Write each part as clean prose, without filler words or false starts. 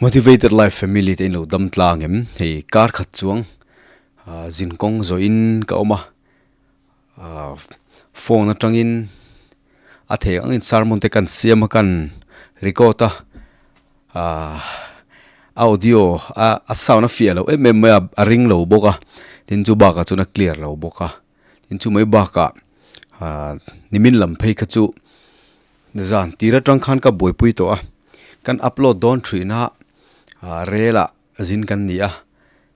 Motivated Life Family te in lo dam tlang em? Hei kar khat chuang zin kawng zawh in ka awm a, phone atangin a thei ang in sermon te kan siam a kan record a, a audio a sound a fiah loh em em mai a, a ring lo bawk a, tin chu bakah chuan a clear lo bawk a, tin chu mai bakah nimin lam phei kha chu. Zan tir atang khan ka buaipui tawh a, kan upload dawn thihna rel ah zin kan ni a,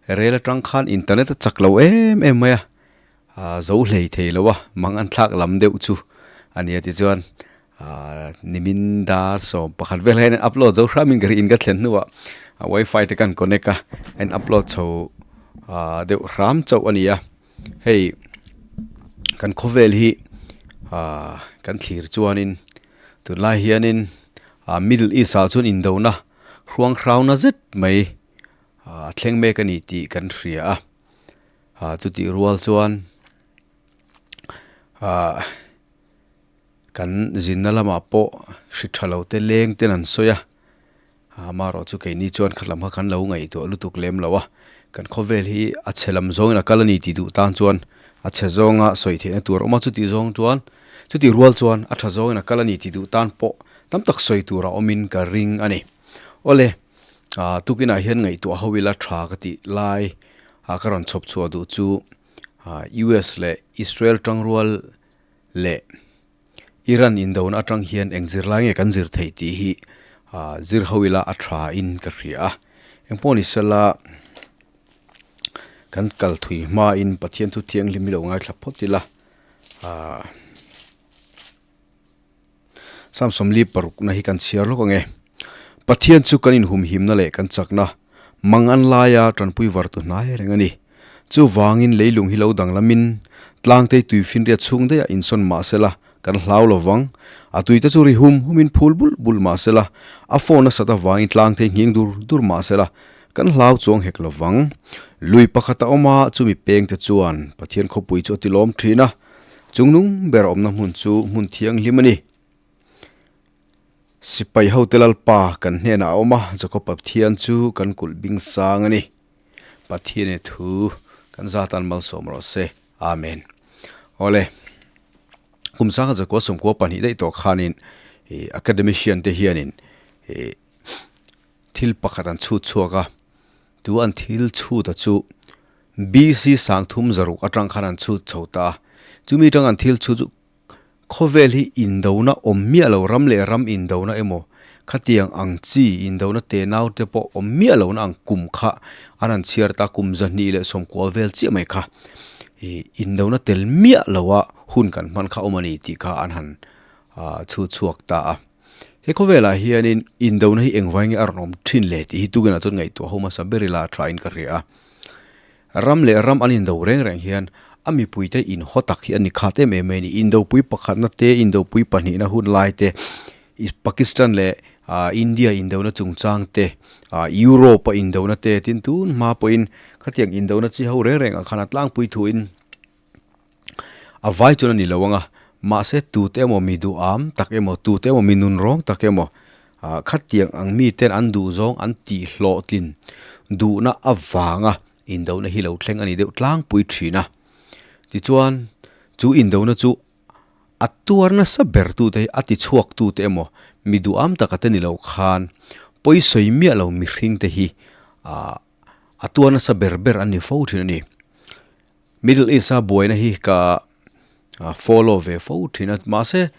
rel atang khan internet a chak lo em em mai a, zo hlei thei lo a, mang an thlak lam deuh chu a nia tichuan nimin dar 11 vel hian upload zo hram in ka ri in ka thlen hnuah wifi te kan connect a, a in upload chho deuh hram chauh a ni a. Hei kan khawvel hi ah kan thlir chuanin tunlai hianin ah middle east ah chuan indona hruang hrauna zet mai ah a thleng mek a ni tih kan hria a ah chutih rual chuan ah kan zinna lamah pawh hri tha lo te leng ten an sawi a. Amaherawh chu keini chuan khatlam kha kan lo ngaihtuah lutuk lem lo a, kan khawvel hi a chhe lam zawngin a kal a ni tih duh tan chuan a chhe zawnga sawi theihna tur a awm a, chuti zawng chuan chuti rual chuan a tha zawngin a kal a ni tih duh tan pawh tam tak sawi tur a awmin ka ring a ni. Awle, tukinah hian ngaihtuah ho ila tha ka tih lai ka rawn chhawp chhuah duh chu US leh Israel tangrual leh Iran indona atang hian eng zirlai nge kan zir theih tih hi zir ho ila a tha in ka hria a, engpawh ni sela kan kal thui hmain Pathian thu thianghlim hi lo ngaithla phawt ila ahh Samsawm li parukna hi kan chhiar lawk ang e. Pathian chu kan inhumhimna leh kan chakna mang an laia tanpui var tu hnai reng a ni. Chuvangin leilung hi lo danglamin tlangtei tui finriat chhung daih ah insawn mah sela kan hlau lo vang. A tuite chu ri hum humin phul bul bul mah sela, a phone a sat avangin tlangtei nghing dur dur mah sela kan hlau chuang hek lo vang. Lui pakhat a awm a, chumi pengte chuan Pathian khawpui chu a tilawm thin a, chungnung ber awmna hmun chu hmun thianghlim a ni. Sipai hote Lalpa kan hnenah a awm a, Jakob Pathian chu kan kulh bing sang a ni. Pathian i thu kan zatan malsawm rawh se. Amen. Awle, kum sangha zakua sawmkua pahnih daih tawh khanin i academician te hianin i thil pakhat an chhut chhuak a, tu an thil chhut a chu BC sangthum zaruk atang khan an chhut chho ta a, chumi atang an thil chhut chu Khawvel hi indona awm miah lo, ram leh ram indona emaw, khatiang ang chi indona tenau te pawh awm miah lohna ang kum kha an han chhiar ta, kum 290 vel chiah mai kha ih indona tel miah loa hun kan hman kha awm a ni tih kha an han chhut chhuak ta a. He khawvelah hianin indona hi engvai nge a rawn awm thin le tih hi tukinah chuan ngaihtuah ho hmasa ber ila a thain ka hria a. Ram leh ram an indo reng reng hian a mipuite inhaw tak hi a ni khat em em mai a ni. Indopui pakhatna te, indopui pahnihna hun lai te, Pakistan leh India indona chungchang te, Europe a indona te tin tun hma pawhin khatiang indona chi ho reng rengah khan a tlangpui thuin a vai chuan a ni lo ang a, mahse tute emaw mi duham tak emaw, tute emaw mi nunrawng tak emaw khatiang ang miten an duhzawng an tihhlawhtlin duhna avanga indona hi lo thleng a ni deuh tlangpui thin a. Tichuan chu indona chu a tuar nasa ber tute hi a tichhuak tute emaw mi duham taka te ni lo khan pawisawi miah lo mihring te hi a tuar nasa ber ber an ni fo thin a ni. Middle East a buaina hi ka follow ve fo thin a, mahse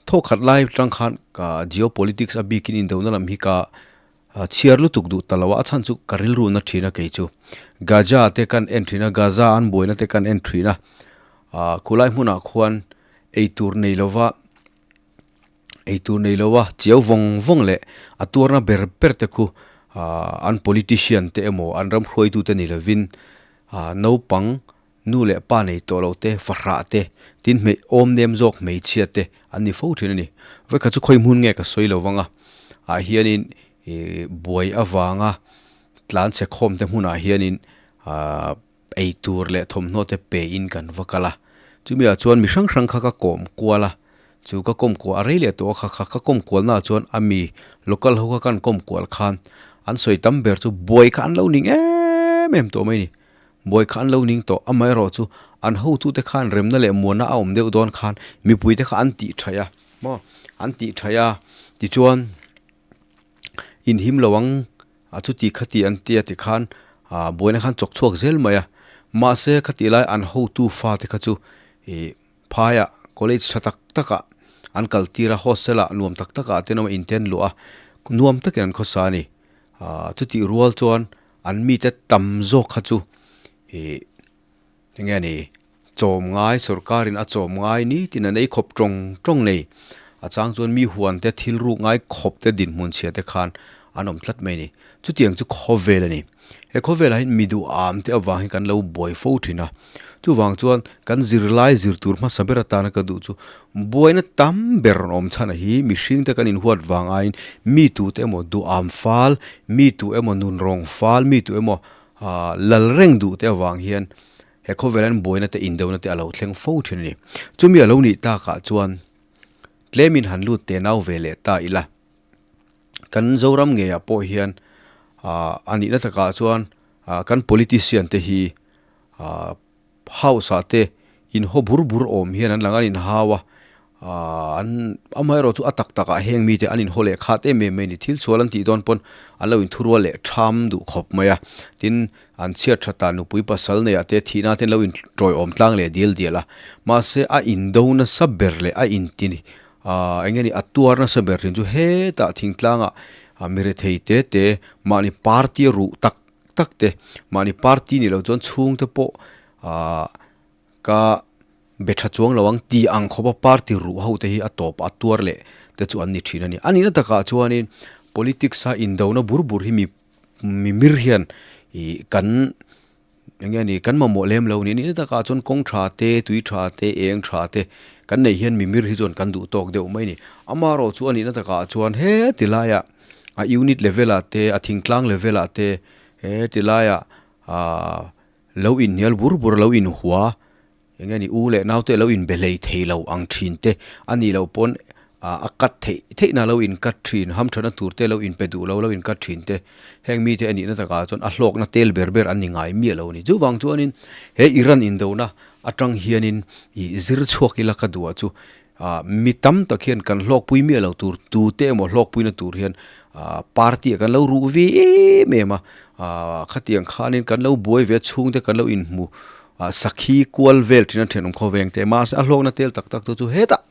thawkhat lai atang khan ka geopolitics a bikin indona lam hi ka chhiar lutuk duh ta lo a, a chhan chu ka rilru na thin a kei chu. Gaza te kan en thin a, Gaza an buaina te kan en thin a, khulai hmunah khuan eitur nei lova eitur nei lova chiau vawng vawng leh a tuarna ber ber te khu an politician te emaw an ram hruaitu te ni lovin naupang nu leh pa nei tawh lo te fahrah te tin hmei awm nem zawk hmeichhia te an ni fo thin a ni. Vawikhat chu khawi hmun nge ka sawi lo vang a ah hianin ih buai avanga tlan chhe khawm te hmunah hianin ahh eitur leh thawmhnaw te pe in kan va kal a chumi ah chuan mi hrang hrang kha ka kawm kual a chu ka kawm kual a rei leh tawh a kha kha ka kawm kual na ah chuan a mi local ho kha kan kawm kual khan An sawi tam ber chu buai kha an lo ning em em tawh mai a ni. Buai kha an lo ning tawh, amaherawhchu an hotute khan remna leh muanna a awm deuh dawn khan mipuite kha an tih thaih a maw, an tih thaih a, tichuan inhim lo ang a chuti khati an tia tikhan ah buaina khan chawk chhuak zel mai a, mahse khati lai an hotu fate kha chu ih phaiah college tha tak takah an kal tir a, hostel ah nuam tak takah te an awm a inten luah a, nuam takin an khawsa a ni, ah chutih rual chuan an mite tam zawk kha chu ih eng nge ni chawm ngai sorkarin a chawm ngai nitin an ei khawp tawng tawng nei a chang chuan mi huan te thil ruk ngai khawp te dinhmun chhia te khan an awm tlat mai a ni chutiang chu khawvel a ni he khawvelah hian mi duham te avang hi kan lo buai fo thin a chuvang chuan kan zirlai zir tur hmasa ber atana ka duh chu buaina tam ber rawn awm chhan hi mihring te kan inhuat vang aiin mi tute emaw duham fal mi tu emaw nun rawng fal mi tu emaw Ahh lal reng duh te avang hian he khawvel an buaina te indona te a lo thleng fo thin a ni. Chumi a lo nih takah chuan tlemin han lut te nau ve leh ta ila. Kan Zoram ngeiah pawh hian ahh a nihna takah chuan ahh kan politician te hi ahh House ah te in haw bur bur awm hian an lang a, an inhau a, aah an amaherawh chu a tak tak ah heng mite an inhaw leh khat em em mai a ni. Thil sual an tih dawn pawn an lo inthurual leh tham duh khawp mai a, tin an chhiat that ah nupui pasal nei ah te thihna te an lo intawiawm tlang leh dial dial a, mahse a indo nasa ber leh a inti aah eng nge ni a tuar nasa ber thin chu hetah thingtlang ah mirethei te te mahni party a ruh tak tak te mahni party ni lo chuan chhungte pawh ahh ka be tha chuang lo ang tih ang khawpa party ruh ho te hi a tawp a tuar leh te chu an ni thin a ni. A nihna takah chuanin politics a indona bur bur hi mi mimir hian ih kan eng nge ni kan mamawh lem lo a ni. A nihna takah chuan kawng tha te tui tha te eng tha te kan neih hian mimir hi chuan kan duh tawk deuh mai a ni. Amaherawhchu a nihna takah chuan heti laiah a unit level ah te a thingtlang level ah te he ti laiah ahh lo inhnial bur bur lo inhua eng nge ni u leh nau te lo inbe hlei thei lo ang thin te a nih loh pawn ah a cut theih theih na lo in cut thin hamthatna tur te lo inpe duh lo lo in cut thin te heng mite a nihna takah chuan a hlawkna tel ber ber an ni ngai miah lo a ni chuvang chuanin he Iran indona atang hianin ih zir chhuak ila ka duh ah chu Ah mi tam tak hian kan hlawkpui miah lo tur tute emaw hlawkpuina tur hian ah party ah kan lo ruh ve em em a, ah khatiang khanin kan lo buai ve a chhungte kan lo inhmu ah sakhi kual vel thin a thenawm khawveng te mahse a hlawkna tel tak tak te chu hetah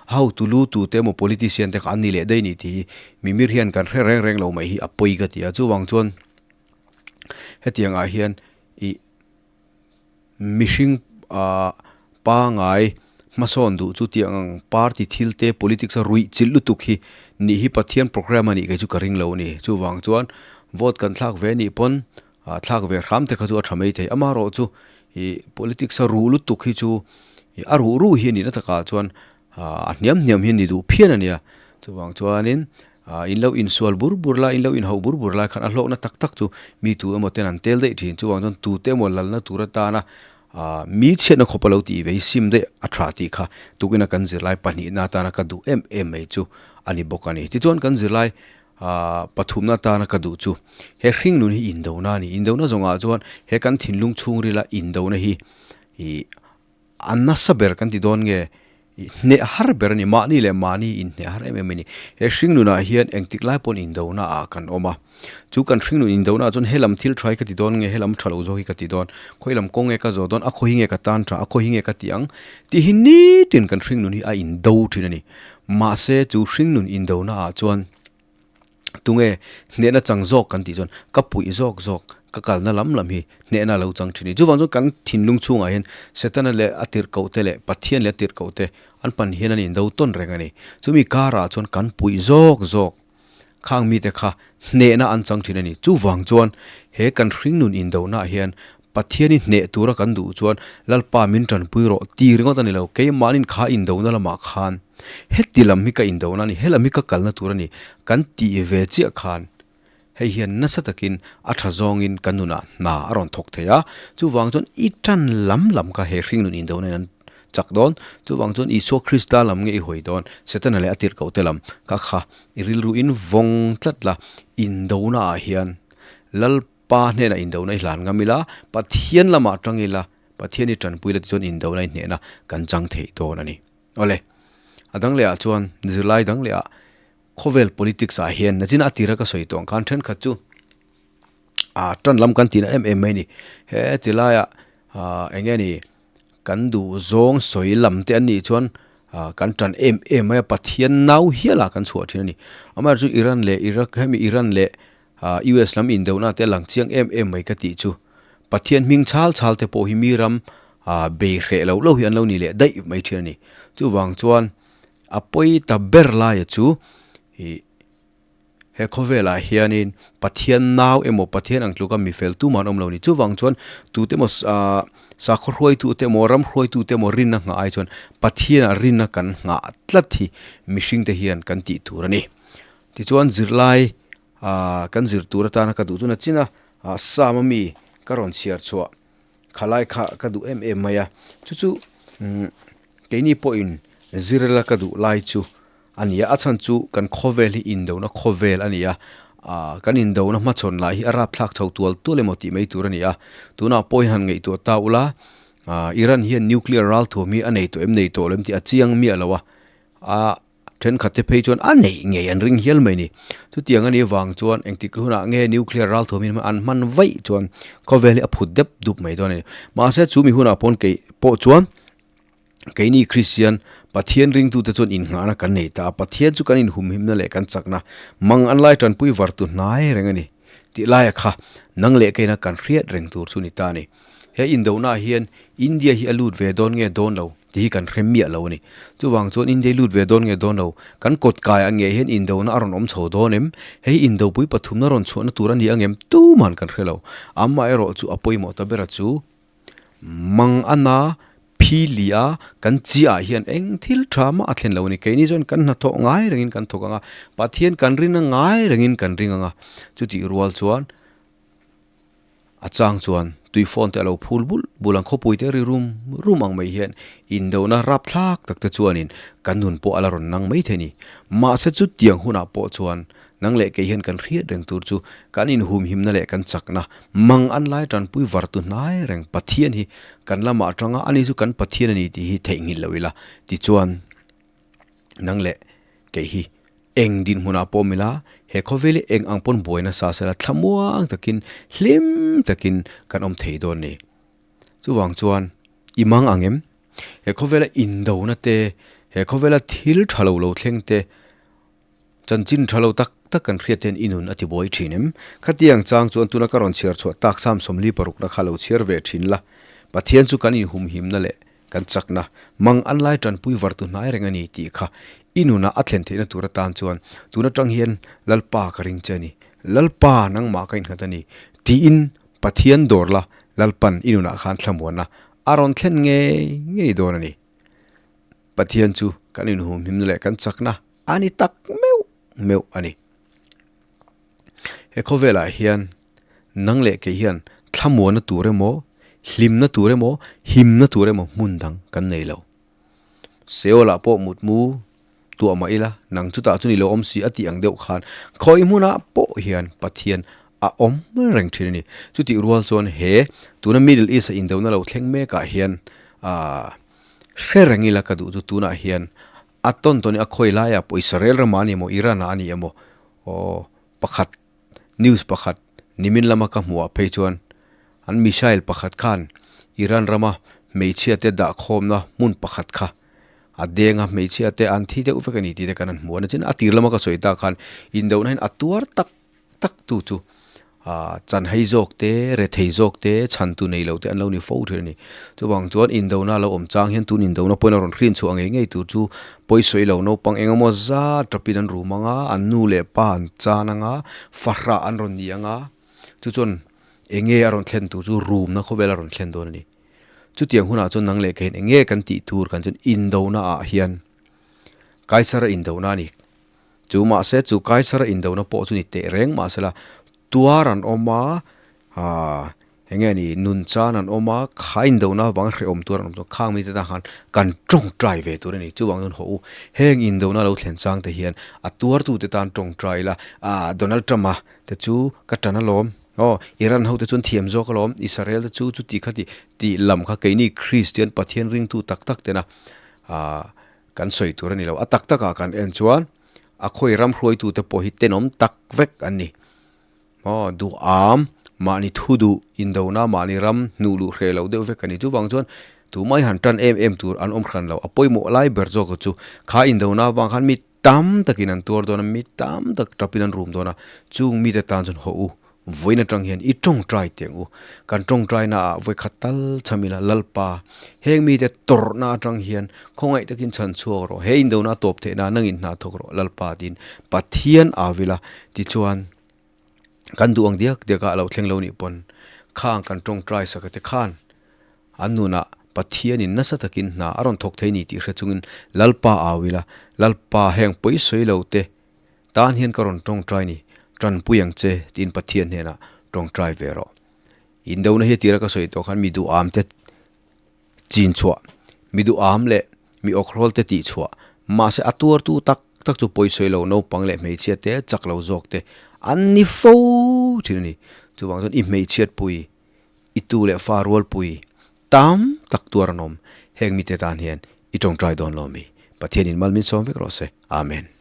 a hotu lu tute emaw politician te kha an ni leh daih a ni tih hi mimir hian kan hre reng reng lo mai hi a pawi ka ti a chuvang chuan hetiang ah hian ih Mihring pangai hmasawn duh chu tiang ang party thil te politics a ruih chilh lutuk hi nih hi Pathian program a nih kei chu ka ring lo a ni. Chuvang chuan vote kan thlak ve anih pawn thlak ve hram te kha chu a tha mai thei. Amaherawh chu ih politics a ruh lutuk hi chu a ruh ruh hi a nihna takah chuan a hniam hniam hi a ni duh phian a nia. Chuvang chuanin In lo insual bur bur lai, in lo inhauh bur bur lai khan a hlawkna tak tak chu mi tu emaw ten an tel daih thin. Chuvang chuan tute emaw lalna tur atana mi chhiatna khawp a lo tih ve hi sim daih a tha tih kha tukina kan zirlai pahnihna atana ka duh em em mai chu a ni bawk a ni. Tichuan kan zirlai pathumna atana ka duh chu he hringnun hi indona a ni. Indona zawngah chuan he kan thinlung chhungrila indona hi ih A nasa ber kan ti dawn nge? I hneh har ber a ni, mahni leh mahni inhneh har em em a ni. He hringnunah hian engtik lai pawn indona ah kan awm a, chu kan hringnun indona ah chuan helam thil tha hi ka ti dawn nge, helam tha lo zawk hi ka ti dawn, khawilam kawng nge ka zawh dawn, a khaw hi nge ka tan tha, a khaw hi nge ka ti ang tih hi nitin kan hringnun hi a indo thin a ni. Mahse chu hringnun indona ah chuan Tunge hnehna chang zawk kan tih chuan ka puih zawk zawk ka kalna lam lam hi hnehna a lo chang thin a ni. Chuvang chuan kan thinlung chhungah hian Setana leh a tirhkoh te leh Pathian leh a tirhkoh te an pan hian an indo tawn reng a ni. Chumi karah chuan kan puih zawk zawk khang mite kha hnehna an chang thin a ni. Chuvang chuan he kan hringnun indonaah hian Pathianin hneh tura kan duh chuan Lalpa min tanpui rawh ti ringawt a ni lo. Keimahnin kha indona lamah khan heti lam hi ka indona a ni, he lam hi ka kalna tur a ni kan tih ve chiah khan hei hian nasa takin a tha zawngin kan nunah hna a rawn thawk thei a. Chuvang chuan i tan lam lam kha he hringnun indona in an. chak dawn? Chuvang chuan Isua Krista lam nge i hawi dawn? Setana leh a tirhkoh te lam kha kha i rilru in vawng tlat la, indona ah hian Lalpa hnenah indona i hlan ngam ila, Pathian lamah tang ila, Pathian i tanpui la tichuan indona i hnehna kan chang theih dawn a ni. Awle, a dang lehah chuan zirlai dang lehah khawvel politics ah hian nachina a tira ka sawi tawh ang khan thenkhat chu ah tan lam kan tihna em em mai a ni. He tilaiah ah eng nge ni kan duh zawng sawi lam te an nih chuan ah kan tan em em mai a, Pathian nau hialah kan chhuah thin a ni. Amaherawhchu Iran leh Iraq hemi Iran leh ah US lam indona te a lang chiang em em mai ka tih chu. Pathian hming chhal chhal te pawh hi mi ram ah bei hreh loh loh hi an lo ni leh daih mai thin a ni. Chuvang chuan a pawi ta ber laia chu ih he khawvelah hianin Pathian nau emaw Pathian ang tluka mi fel tumah an awm lo a ni. Chuvang chuan tute emaw ah sakhaw hruaitute emaw ram hruaitute emaw rinna nghah ai chuan Pathianah rinna kan nghah tlat hi mihringte hian kan tih tur a ni. Tichuan zirlai ah kan zir tur atana ka duh tuna chin a ah Psalm a mi ka rawn chhiar chhuah khalai kha ka duh em em mai a chu chu umm keini pawhin zirla ka duh lai chu a ni a a chhan chu kan khawvel hi indona khawvel a ni a ah kan indona hmachhawn lai hi a rapthlak chho tual tual emaw tih mai tur a ni a tunah pawh hian han ngaihtuah ta ula ah Iran hian nuclear ralthuam hi a nei tawh em nei tawh lo em tih a chiang miah lo a ah. Thenkhat te phei chuan a neih ngei an ring hial mai ni. Chutiang a nih avang chuan engtik hunah nge nuclear ralthuam hi an hman vaih chuan khawvel hi a phut dep dup mai dawn a ni. Mahse chu mi hunah pawn kei pawh chuan keini Kristian Pathian ringtute chuan innghahna kan nei ta a, Pathian chu kan inhumhimna leh kan chakna mang an lai tanpui vartu hnai reng a ni tih laia kha nang leh keina kan hriat reng tur chu ni ta a ni. He indona hian India hi a lut ve dawn nge dawn lo tih hi kan hre miah lo a ni. Chuvang chuan India hi lut ve dawn nge dawn lo, kan kawt kai ang nge hian indona a rawn awm chho dawn em? Hei indopui pathumna rawn chhuahna tur a ni ang em? Tuman kan hre lo. Amaherawh chu a pawimawh ta bera chu mang a na phili a kan chiah ah hian eng thil tha mah a thlen lo a ni. Keini chuan kan hnathawh ngai rengin kan thawk ang a, Pathian kan rin a ngai rengin kan ring ang a. Chutih rual chuan A chang chuan tui phone te a lo phul bulh bulh ang, khawpui te ri rum rum ang mai hian indona rapthlak tak te chuanin kan nun pawh a la rawn nang mai thei a ni. Mahse chutiang hunah pawh chuan nang leh kei hian kan hriat reng tur chu kan inhumhimna leh kan chakna mang an lai tanpui vartu hnai reng Pathian hi kan lamah atanga ani chu kan Pathian a ni tih hi theihnghilh lo ila tichuan nang leh kei hi Eng dinhmunah pawh mila, he khawvel hi eng ang pawn buai nasa sela thlamuang takin, hlim takin kan awm thei dawn ni. Chuvang chuan i mang ang em? He khawvela indona te, he khawvela thil tha lo lo thleng te, chanchin tha lo tak tak kan hriat hian i nun a ti buai thin em? Khatiang chang chuan tuna ka rawn chhiar chhuah tak Sam 46 na kha lo chhiar ve thin la. Pathian chu kan inhumhimna leh Kan chakna, mang an lai tanpui vartu hnai reng a ni tih kha i nunah a thlen theihna tur atan chuan tun atang hian Lalpa ka ring che a ni, Lalpa nangmah ka innghat a ni tiin Pathian dawr la Lalpan i nunah khan thlamuanna a rawn thlen ngei ngei dawn a ni. Pathian chu kan inhumhimna leh kan chakna a ni tak meuh meuh a ni. He khawvelah hian nang leh kei hian thlamuanna tur emaw, hlimna tur emaw, himna tur emaw hmun dang kan nei lo. Seolah pawh mutmu tuah mah ila, nang chutah chu ni lo awm si a tih ang deuh khan khawi hmunah pawh hian Pathian a awm reng thin a ni. Chutih rual chuan he tuna Middle East a indona lo thleng mekah hian aah hre reng ila ka duh chu tunah hian A tawn tawn hi a khawi laiah pawh Israel ramah a ni emaw Iran ah a ni emaw aw pakhat news pakhat nimin lama ka hmuh ah phei chuan an missile pakhat khan Iran rama hmeichhia te dah khawmna hmun pakhat kha a deng a hmeichhia te an thi deuh vek a ni tih te kan han hmu a ni. A tir lama ka sawi tak khan indona hian a tuar tak tak tu chu ah chanhei zawk te rethei zawk te chhantu nei lo te an lo ni fo thin a ni. Chuvang chuan indona a lo awm chang hian tun indona pawhin a rawn hrin chhuah ngei ngei tur chu pawisawi lo naupang eng emaw zat tapin an rum ang a, an nu leh pa an chan ang a, fahrah an rawn ni ang a, chu chuan eng nge a rawn thlen tur chu rumna khawvel a rawn thlen dawn a ni. Chutiang hunah chuan nang leh keiin eng nge kan tih tur kan chuan indona ah hian Kaisara indona a ni. Chu mahse chu Kaisara indona pawh chu ni teh reng mahsela tuar an awm a, aaa. Enge ni nun chan an awm a, kha indona avanga hrehawm tur an awm chuan khang mite tan khan kan tawngtai ve tur a ni. Chuvang chuan haw u, heng indona lo thlen chang te hian a tuartute tan tawngtai ila, ah Donald Trump-a te chu ka tan alawm, aw Iran ho te chuan thiam zawk alawm, Israel te chu chuti khati tih lam kha keini Kristian Pathian ringtu tak tak tena ah kan sawi tur a ni lo. A tak takah kan en chuan a khawi ram hruaitute pawh hi tenawm tak vek an ni. Aw, duham, mahni thu duh, indona, mahni ram hnuh luh hreh loh deuh vek a ni. Chuvang chuan tumai han tan em em tur an awm hran lo. A pawimawh lai ber zawk chu kha indona avang khan mi tam takin an tuar dawn a, mi tam tak tapin an rum dawn a. Chung mite tan chuan haw u, vawiin atang hian i tawngtai teh ang u. Kan tawngtaina ah vawikhat tal cham ila Lalpa, heng mite tawrhna atang hian khawngaih takin chhan chhuak rawh, he indona a tawp theihna nangin hna thawk rawh Lalpa tiin Pathian au ila tichuan, kan duh ang diak diak a a lo thleng lo nih pawn khang kan tawngtai sak te khan an nunah Pathianin nasa takin hna a rawn thawk thei ni tih hre chungin Lalpa au ila, Lalpa heng pawi sawi lo te tan hian ka rawn tawngtai ni, tanpui ang che tiin Pathian hnenah tawngtai ve rawh. Indona hi a tira ka sawi tawh khan mi duham te chin chhuah, mi duham leh mi awkhrawl te tih chhuah, mahse a tuartu tak tak chu pawisawi lo naupang leh hmeichhia te chak lo zawk te an ni fo thin a ni. Chuvang chuan i hmeichhiat pui, i tu leh fa rual pui tam tak tuar an awm. Heng mite tan hian i tawngtai dawn lo mi? Pathianin mal min sawm vek rawh se. Amen.